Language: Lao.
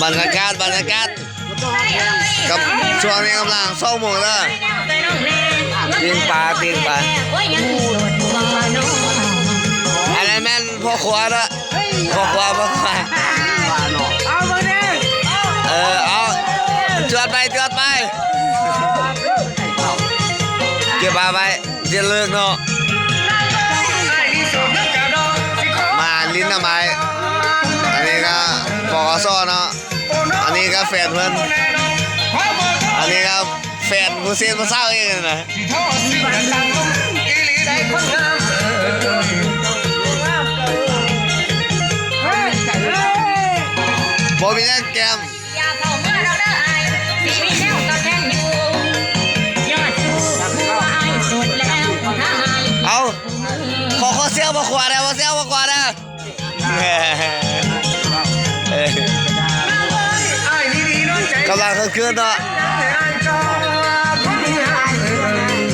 ບັນຍາກາດ ບັນຍາກາດ ກັບຊ່ວງນີ້ກຳລັງສອງໂມງເດີ ປີ້ງປາ ປີ້ງປາ ອັນນັ້ນແມ່ນພໍ່ຄົວເດີ ພໍ່ຄົວ ພໍ່ຄົວ ເອີ ເອົາ ຈວດໄປ ຈວດໄປ ເກັບປາໄວ້ ຈະເລີກເນາະ ມາຫຼິ້ນນຳອ້າຍ ອັນນີ້ກໍ ປກສ ເນາະ ອັນນີ້ກໍແຟນເພິ່ນ ອັນນີ້ກໍແຟນຜູ້ເຊນຜູ້ສາວເອງນະ ບໍ່ມີຫຍັງແກ້ມ ເອົາ ຂໍ ຂໍສຽງພໍ່ຄົວແດ່ ຂໍສຽງພໍ່ຄົວແດ່ ກຳລັງຄຶກຄື້ນເນາະ